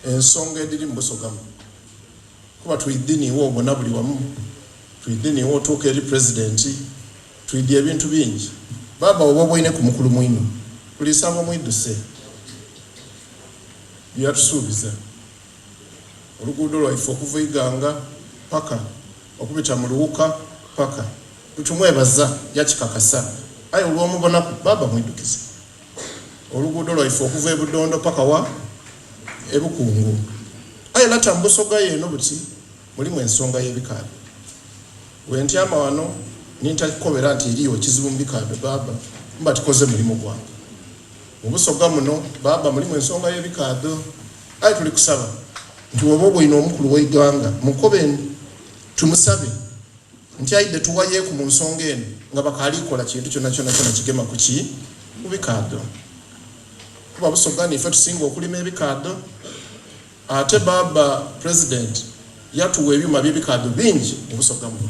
ensonga edhiri mu Busoga muno kuba twidhi niiwe obona buli wamu, twidhi niiwe otuuka eri Pulezidenti, twidhi ebintu bingi. Baaba oba oboineku mukulu mwino, tuliisaba omwidhuse bye yatusuubiza. Oluguudo lwaife okuva Iganga paka okubita mu Luwuka paka Tumwebaza yakikakasa aye olwomubonaku baaba mwidhukize. Oluguudo lwaife okuva e Budondo paka wa? E Bukungu. Aye lata mu Busoga yeeno buti mulimu ensonga y'ebikaadho. Bwentyama wano ni ntakukobera nti eriyo ekizibu mu bikaadho baaba mba tikoze mulimo gwange. Mu Busoga muno baaba mulimu ensonga y'ebikaadho. Aye tuli kusaba nti woba oboine omukulu w'eighanga mukobe tumusabe nti aidhe tuwayeeku mu nsonga eno nga bakaali kola kintu kyonakyona kigema ku ki? Ku bikaadho. Kuba Busoga niife tusinga okulima ebikaadho ate Bbaabba Pulezidenti yatuwa ebyuma by'ebikaadho bingi mu Busoga muno.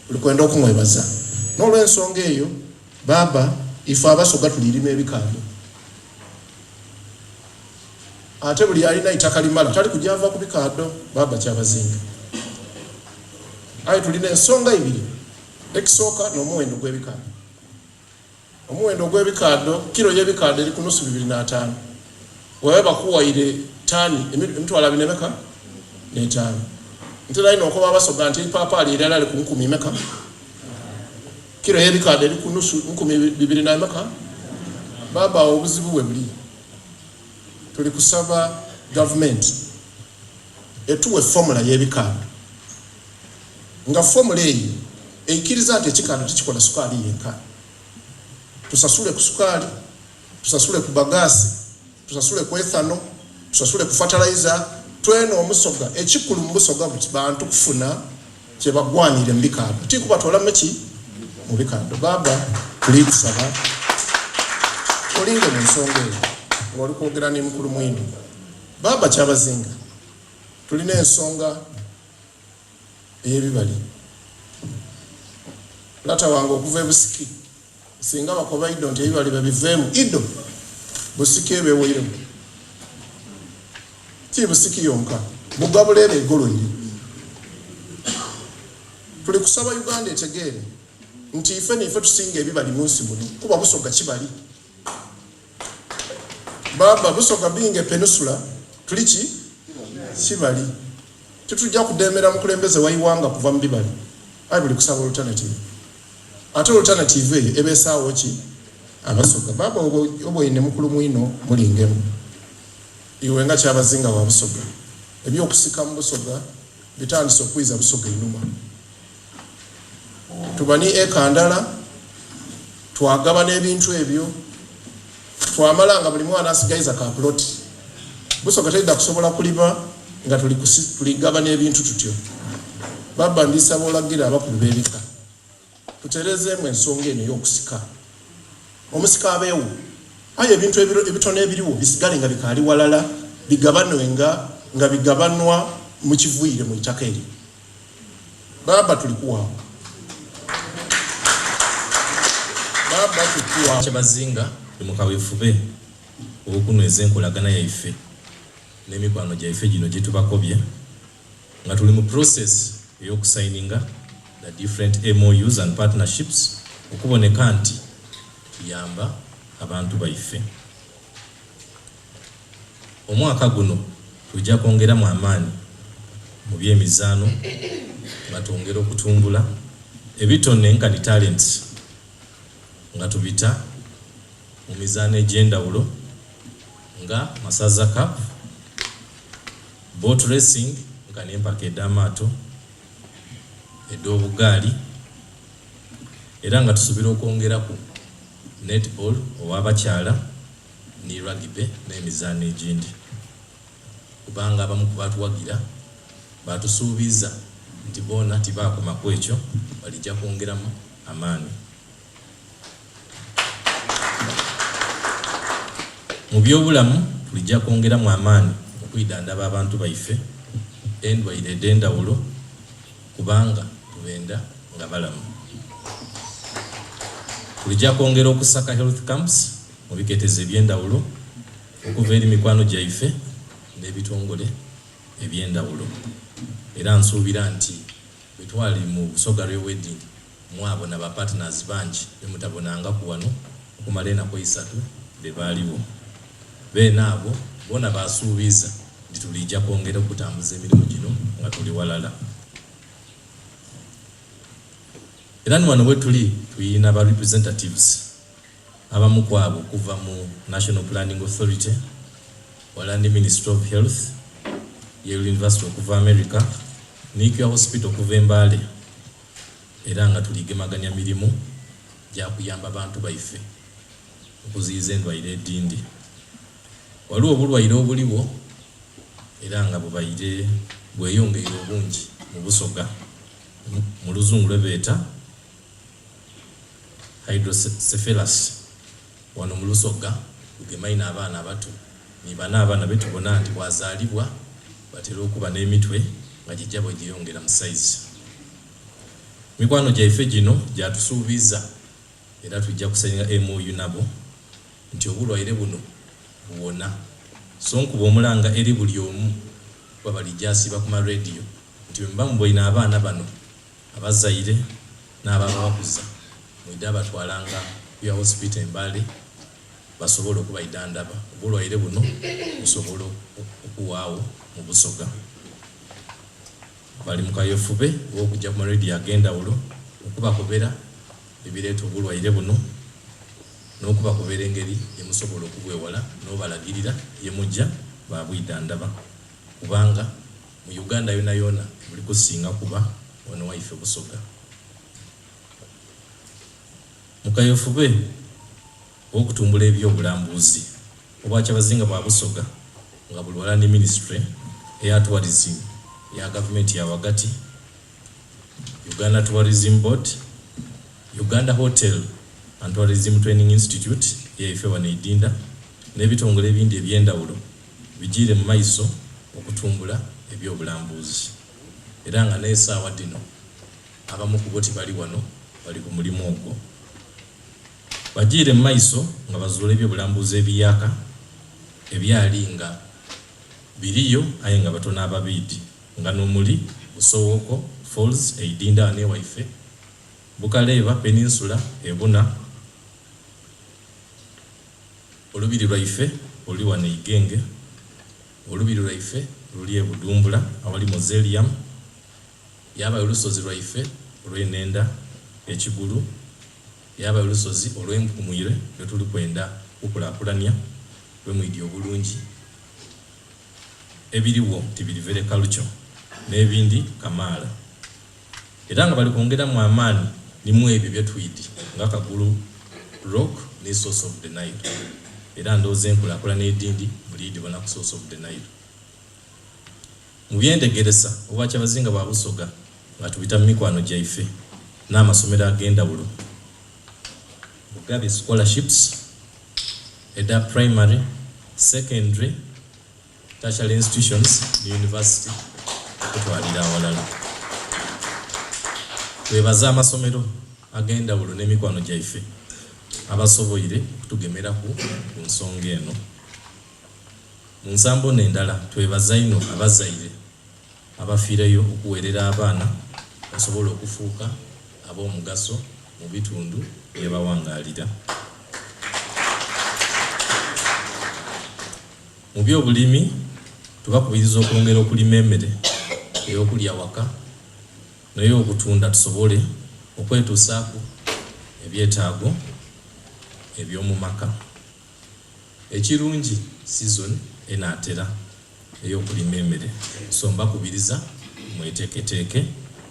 Tuli kwenda okumwebaza. N'olw'ensonga eyo Bbaabba ife Abasoga tulirima ebikaadho. Ate buli alina eitaka limala tali kuja ava ku bikaadho Bbaabba Kyabazinga. Aye tulina ensonga ibiri, ekisooka n'omuwendo gw'ebikaadho. Omuwendo ogw'ebikaadho, kilo y'ebikaadho eri ku nusu bibiri n'ataanu. Bwebaba bakuwaire taani emitwalo abiri n'emeka? N'etaanu. Ntera inho okoba Abasoga nti eipaapaali eirala liri ku nkumi imeka? Kilo y'ebikaadho eri ku nusu nkumi bibiri n'emeka? Baaba agho obuzibu we buli. Tuli kusaba Gavumenti etuwe fomula y'ebikaadho nga fomula eyo eikiriza nti ekikaadho tikikola sukaali yenka. Tusasule ku sukaali, tusasule ku bagaasi, tusasule ku ethano, tusasule ku fatalaiza, twena Omusoga, ekikulu mu Busoga buti bantu kufuna kyebagwaniire mu bikaadho, ti kubatoolamu ki mu bikaadho. Baaba tuli kusaba olinge mu nsonga eyo ng'oli kwogera ni mukulu mwino. Baaba Kyabazinga, tulina ensonga ey'ebibali. Lata wange okuva e Busiki, singa bakoba ido nti ebibali babiveemu ido, Busiki eba ewoiremu. Ti Busiki yonka, Bugabula eba egoloire. Tuli kusaba Uganda etegeere nti ife niife tusinga ebibali munsi muno kuba Busoga kibali. Baaba Busoga being a peninsula tuli ki? Kibali. Titujja kudheemera mukulembeze wa ighanga kuva mu bibali aye buli kusaba alternative. Ate alternative eyo ebesaagho ki? Abasoga. Baaba oboine mukulu mwino mulingemu. Iwe nga Kyabazinga wa Busoga, eby'okusika mu Busoga bitandise okwiza Busoga einhuma. Tuba ni eka ndala, twagabana ebintu ebyo, twamala nga buli mwana asigaiza ka puloti. Busoga teidha kusobola kulima nga tuli gabana ebintu tutyo. Bbaabba ndisaba olagire abakulu b'ebika tutereezeemu ensonga eno ey'okusika. Omusika abeewo aye ebintu ebitono ebiriwo bisigale nga bikaali walala bigabanwenga nga bigabanwa mu kiviire mu itaka eryo. Baaba tuli kuwaawo. Baaba tuli kuwaawo. Kyabazinga tuli mu kaweefube ow'okunhweza enkolagana yaife n'emikwano gyaife gino gyetubakobye nga tuli mu process ey'okusayininga the different MOUs and partnerships okuboneka nti tuyamba abantu baife. Omwaka guno twija kwongeramu amaani mu by'emizaano nga twongera okutumbula ebitone nkani talents nga tubita mu mizaano egy'endhawulo nga Masaza Cup, Boat Racing nkani empaka edh'amaato, edh'obugaali era nga tusubira okwongeraku Netball ow'abakyala ni rugby n'emizaano egindi kubanga abamu ku batuwagira baatusuubiiza nti boona tibaakoma ku ekyo balija kwongeramu amaani. Mu byobulamu tulija kwongeramu amaani okwidhandhaba abantu baife endwaire edh'endhawulo kubanga tubenda nga balamu. Tulija kwongera okusaka health camps mu biketezo eby'endhawulo okuva eri mikwano gyaife n'ebitongole eby'endhawulo era nsuubira nti bwe twali mu Busoga Royal Wedding mwabona ba partners bangi be mutabonangaku wano okumala enaku eisatu be baaliwo. Beene abo boona baasuubiiza nti tuliija kwongera okutambuza emirimu gino nga tuli ghalala. Era ni wano wetuli tuyina ba representatives abamu kwabo okuva mu National Planning Authority, wala ni Ministry of Health, Yale University okuva America, ni Cure Hospital okuva e Mbale era nga tuligemagania mirimu gyakuyamba bantu baife okuziyiza endwaire edhindi. Waliwo obulwaire obuliwo era nga bubaire bweyongeire obungi mu Busoga mu luzungu lwebeeta Hydrocephalus. Wano mu Lusoga lugema inho abaana abato ni bano abaana betubona nti bwazalibwa batera okuba n'emitwe nga gija bwegyeyongera mu size. Mikwano gyaife gino gyatusuubiza era twija kusayininga MOU nabo nti obulwaire buno buwona. So nkuba omulanga eri buli omu kuba balija asiiba ku ma radio nti bwemuba muboine abaana bano abazaire n'abo ababakuza mwidha abatwalanga ku ya hospital e Mbale basobole okubaidhandhaba. Obulwaire buno busobola okuwaagho mu Busoga. Bali mu kayefube ow'okuja ku ma radio ag'endhawulo okubakobera ebireeta obulwaire buno n'okubakobera engeri ye musobola okubwewala n'obalagirira ye muja baabwidhandhaba kubanga mu Uganda yonayona buli kusinga kuba wano waife Busoga. Mu kayefube ow'okutumbula eby'obulambuzi, Obwakyabazinga bwa Busoga nga buli ghalala ni Minisitule eya Tourism eya Gavumenti ya ghagati, Uganda Tourism Board, Uganda Hotel and Tourism Training Institute eyaife wano e Idinda n'ebitongole ebindi eby'endhawulo bijiire mu maiso okutumbula eby'obulambuzi era nga n'esaawa dhino abamu kubo tibali wano bali ku mulimu ogwo. Bajiire mu maiso nga bazuula eby'obulambuzi ebiyaaka ebyali nga biriyo aye nga batono ababiidi nga n'omuli Busowooko Falls e Idinda ghano ewaife, Bukaleeba Peninsula e Buna, Olubiri lwaife oluli wano e Igenge, olubiri lwaife oluli e Budhumbula awali Mausoleum, yaabayo olusozi lwaife olw'e Nenda e Kigulu, yaabayo olusozi olw'e Mpumwire lwe tuli kwenda okukulaakulania lwe mwidhi obulungi. Ebirigho tibiri very culture n'ebindi kamaala. Era nga bali kwongeramu amaani ni mwebyo bye twidhi nga Kagulu Rock ni Source of the Nile. Era ndhooza enkulaakulana edhindi mulidhibona ku Source of the Nile. Mu by'endhegeresa, Obwakyabazinga bwa Busoga nga tubita mu mikwano gyaife n'amasomero ag'endhawulo bugabye scholarships edha primary, secondary, tertiary institutions ni yunivasite okutwalira aghalala. Twebaza amasomero ag'endhawulo n'emikwano gyaife abasoboire okutugemeraku ku nsonga eno. Mu nsambo n'endala twebaza inho abazaire abafiireyo okuweerera abaana basobole okufuuka ab'omugaso mu bitundu yebawangaalira. Mu by'obulimi tubakubiriza okwongera okulima emere ey'okulya awaka n'ey'okutunda tusobole okwetuusaaku ebyetaago eby'omu maka. Ekirungi season enaatera ey'okulima emere so mbakubiriza mweteeketeeke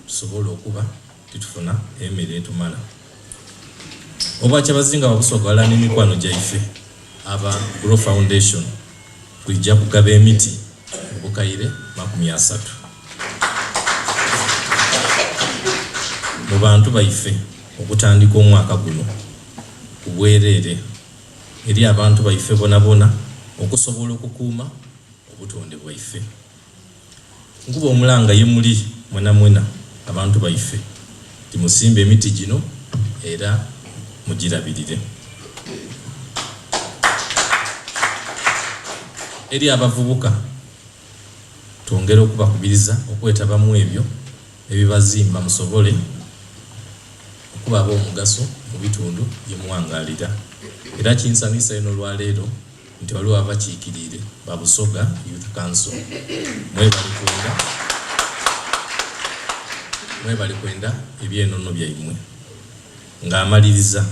tusobole okuba titufuna emere etumala. Obwakyabazinga bwa Busoga ghalala n'emikwano gyaife aba Grow Foundation twija kugaba emiti obukaire 30 mu bantu baife okutandika omwaka guno ku bwereere. eri abantu baife bonabona okusobola okukuuma obutonde bwaife. Nkuba omulanga ye muli mwenamwena abantu baife nti musimbe emiti gino era mugirabirire. Eri abavubuka. Twongera okubakubiriza okwetaba mu ebyo ebibazimba musobole okuba ab'omugaso mu bitundu ye muwangaalira. Era kinsanhwisa inho olwaleero nti waliwo abakiikiriire ba Busoga Youth Council. Mwebale kwenda mwebale kwenda eby'enono byaimwe. Nga amaliriza,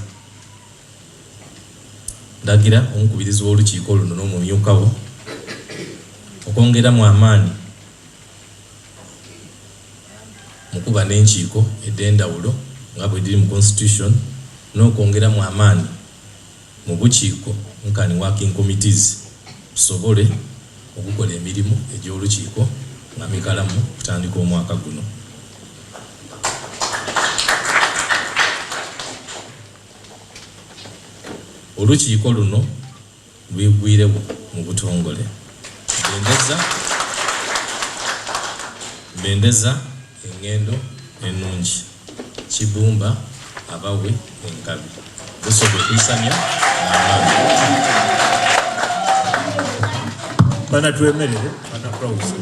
ndagira omukubirizi w'olukiiko luno n'omumyuka wo okwongeramu amaani mu kuba n'enkiiko edh'endhawulo nga bwedhiri mu Constitution n'okwongeramu amaani mu bukiiko nkani working committees tusobole okukola emirimu egy'olukiiko nga mikalamu okutandika omwaka guno. Olukiiko luno lwigwiregho mu butongole. Mbendeza mbendeza engendo enungi. Kibumba abawe enkabi. Busoga ekwisania n'amaani. Bana twemerere, bana Prowse.